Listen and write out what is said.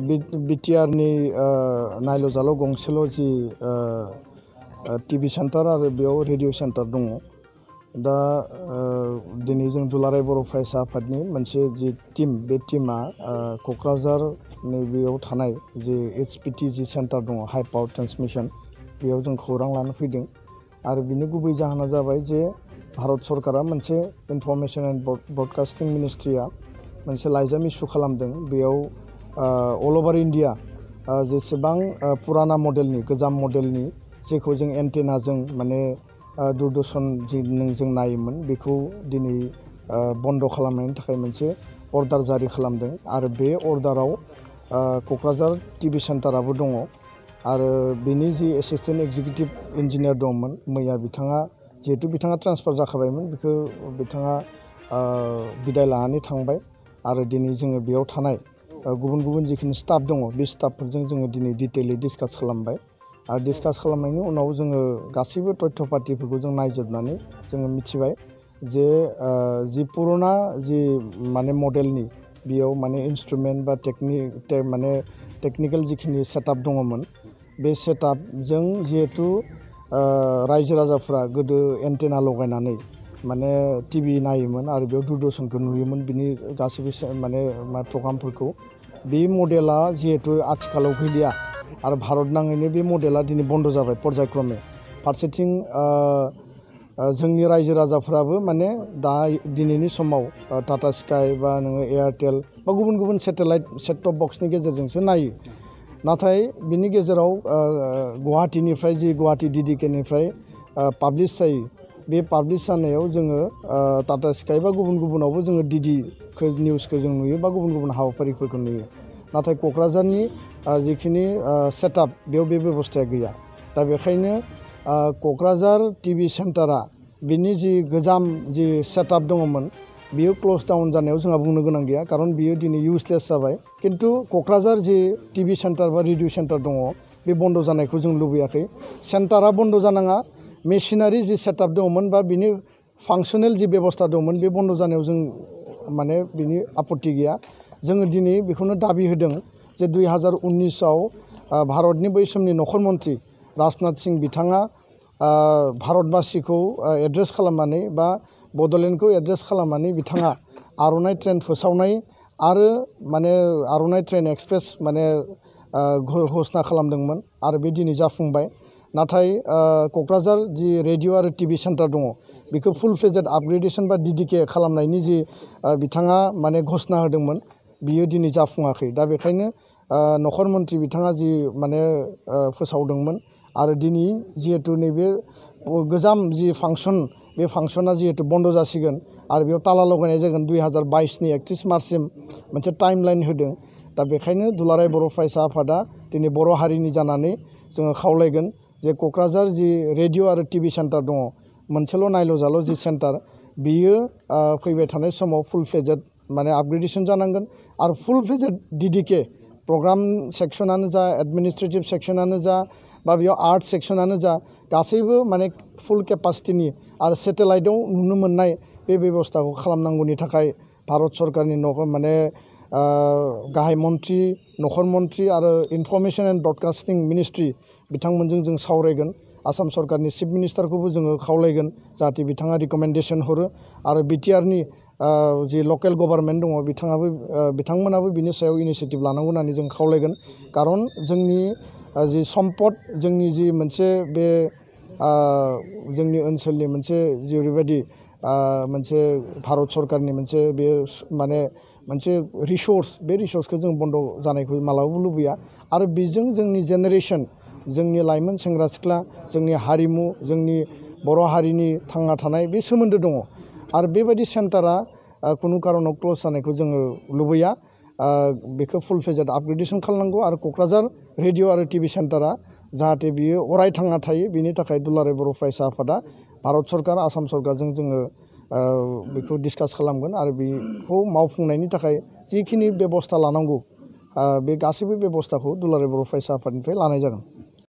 बिटिआरनि नायल' जाल' गंसेल' जि टिभि सेन्टार आरो बेयाव रेडिअ सेन्टार दङ। दा दिनै जों दुलाराय बर' फरायसा आफादनि मोनसे जि टीम, बे टीमा क'क्राझार नैबेयाव थानाय जि HPT जि सेन्टार दङ, हाइ पावार ट्रेन्समिसन, बेयाव जों खौरां लानो फैदों। आरो बिनि गुबै जाहोना जाबाय जे भारत सरकारा मोनसे इनफरमेसन एन्ड ब्रडकास्टिं मिनिस्ट्रिया मोनसे लाइजाम इस्यु खालामदों। बेयाव अल अभार इन्डिया जेसेबां पुराना मडेलनि, गोजाम मडेलनि जेखौ जों एन्टेनाजों माने दूरदर्शन जों नायोमोन, बेखौ दिनै बन्द' खालामनायनि थाखाय मोनसे अर्डार जारि खालामदों। आरो बे अर्डाराव क'क्राझार टिभि सेन्टाराबो दङ। आरो बिनि जि एसिस्टेन्ट एक्जिकिउटिभ इन्जिनियार दंमोन, मैया बिथाङा, जिहेतु बिथाङा ट्रान्सफार जाखाबायमोन, बेखौ बिथाङा बिदाय लानानै थांबाय। आरो दिनै जोङो बेयाव थानाय गुबुन गुबुन जिखिनि स्टाफ दङ, बे स्टाफफोरजों जोङो दिनै डिटेइलै डिसकास खालामबाय। आरो डिसकास खालामनायनि उनाव जोङो गासैबो तथ्य पातिफोरखौ जों नायजोबनानै जोङो मिथिबाय जे जि पुराना जि माने मडेलनि, बेयाव माने इन्सट्रुमेन्ट बा टेकनिकेल जिखिनि सेटआप दङमोन, बे सेटआपजों जिहेतु रायजो राजाफ्रा गोदो एन्टेना लगायनानै माने टिभि नायोमोन आरो बेयाव दूरदर्शनखौ नुयोमोन, बिनि गासैबो माने प्रग्रामफोरखौ। बे मडेला जिहेतु आथिखालाव गैलिया आरो भारत नाङैनो बे मडेला दिनै बन्द' जाबाय पर्यायक्रमे। फारसेथिं जोंनि रायजो राजाफ्राबो माने दा दिनैनि समाव टाटा स्काई बा नोङो एयारटेल बा गुबुन गुबुन सेटेलाइट सेट-टप बक्सनि गेजेरजोंसो नायो। नाथाय बिनि गेजेराव गुवाहाटीनिफ्राय जि गुवाहाटी DDK-निफ्राय पाब्लिश जायो, बे पाब्लिश जानायाव जोङो टाटा स्काई बा गुबुन गुबुनावबो जोङो DD निउसखौ जों नुयो बा गुबुन गुबुन हाबाफारिफोरखौ नुयो। नाथाय क'क्राझारनि जिखिनि सेटआप, बेयाव बे बेबस्थाया गैया। दा बेखायनो क'क्राझार टिभि सेन्टारा बिनि जि गोजाम जि सेटआप दङमोन, बियो क्ल'ज डाउन जानायाव जोंहा बुंनो गोनां गैया, खारन बियो दिनै इउजलेस जाबाय। खिन्थु क'क्राझार जि टिभि सेन्टार बा रेडिअ सेन्टार दङ, बे बन्द' जानायखौ जों लुबैयाखै। सेन्टारा बन्द' जानाङा, मेसिनारि जि सेटआप दङमोन बा बिनि फांसनेल जि बेबस्था दंमोन, बे बन्द' जानायाव जों माने बिनि आपत्ति गैया। जोङो दिनै बेखौनो दाबि होदों जे 2019आव भारतनि बै समनि नखर मन्त्रि राजनाथ सिंह बिथाङा भारतबासिखौ एड्रेस खालामनानै बा बड'लेण्डखौ एड्रेस खालामनानै बिथाङा आर'नाइ ट्रेन फोसावनाय आरो माने आर'नाइ ट्रेन एक्सप्रेस माने घोषणा खालामदोंमोन आरो बे दिनै जाफुंबाय। नाथाय क'क्राझार जि रेडिअ आरो टिभि सेन्टार दङ, बेखौ फुल फेजेड आपग्रेडेसन बा DDK खालामनायनि जि बिथाङा माने घोषणा होदोंमोन, बियो दिनै जाफुङाखै। दा बेखायनो नखर मन्त्रि बिथाङा जि माने फोसावदोंमोन आरो दिनै जिहेतु नैबे गोजाम जि फांसन, बे फांसना जिहेतु बन्द' जासिगोन आरो बेयाव ताला लगायनाय जागोन 2022नि 31 मार्चसिम मोनसे टाइमलाइन होदों। दा बेखायनो दुलाराय बर' फरायसा आफादा दिनै बर' हारिनि जानानै जोङो खावलायगोन जे क'क्राझार जि रेडिअ आरो टिभि सेन्टार दङ, मोनसेल' नायल' जाल' जि सेन्टार, बियो फैबाय थानाय समाव फुल फेजेड माने आपग्रेडेसन जानांगोन आरो फुल फेजेड DDK प्रग्राम सेक्सनानो जा, एडमिनिस्ट्रेटिभ सेक्सनानो जा, बा बेयाव आर्ट सेक्सनानो जा, गासैबो माने फुल केपासिटिनि आरो सेटेलाइटआव नुनो मोननाय बे बेबस्थाखौ खालामनांगौनि थाखाय भारत सरकारनि माने गाहाय मन्त्रि, नखर मन्त्रि आरो इनफरमेसन एन्ड ब्रडकास्टिं मिनिस्ट्रि बिथांमोनजों जों सावरायगोन। आसाम सरकारनि चिफ मिनिस्टारखौबो जोङो खावलायगोन जाहाथे बिथाङा रिकमेन्डेसन हरो आरो बिटिआरनि जि लकेल गभर्नमेन्ट दङ, बिथांमोनाबो बिनि सायाव इनिसियेटिभ लानांगौ होननानै जों खावलायगोन। खारन जोंनि जि सम्पद, जोंनि जि मोनसे बे जोंनि ओनसोलनि मोनसे जेरैबायदि मोनसे भारत सरकारनि मोनसे बे माने मोनसे रिसर्स, बे रिसर्सखौ जों बन्द' जानायखौ मालाबाबो लुबैया। आरो बेजों जोंनि जेनेरेसन, जोंनि लाइमोन सेंग्रा सिख्ला, जोंनि हारिमु, जोंनि बर' हारिनि थांना थानाय बे सोमोन्दो दङ। आरो बेबायदि सेन्टारा खुनु कारनाव क्ल'ज जानायखौ जोङो लुबैया। बेखौ फुल फेजेड आपग्रेडेसन खालामनांगौ आरो क'क्राझार रेडिअ आरो टिभि सेन्टारा जाहाथे बियो अराय थांना थायो, बिनि थाखाय दुलाराय बर' फरायसा आफादा भारत सरकार, आसाम सरकारजों जोङो बेखौ डिसकास खालामगोन आरो बेखौ मावफुंनायनि थाखाय जिखिनि बेबस्था लानांगौ, बे गासैबो बेबस्थाखौ दुलाराय बर' फरायसा आफादनिफ्राय लानाय जागोन।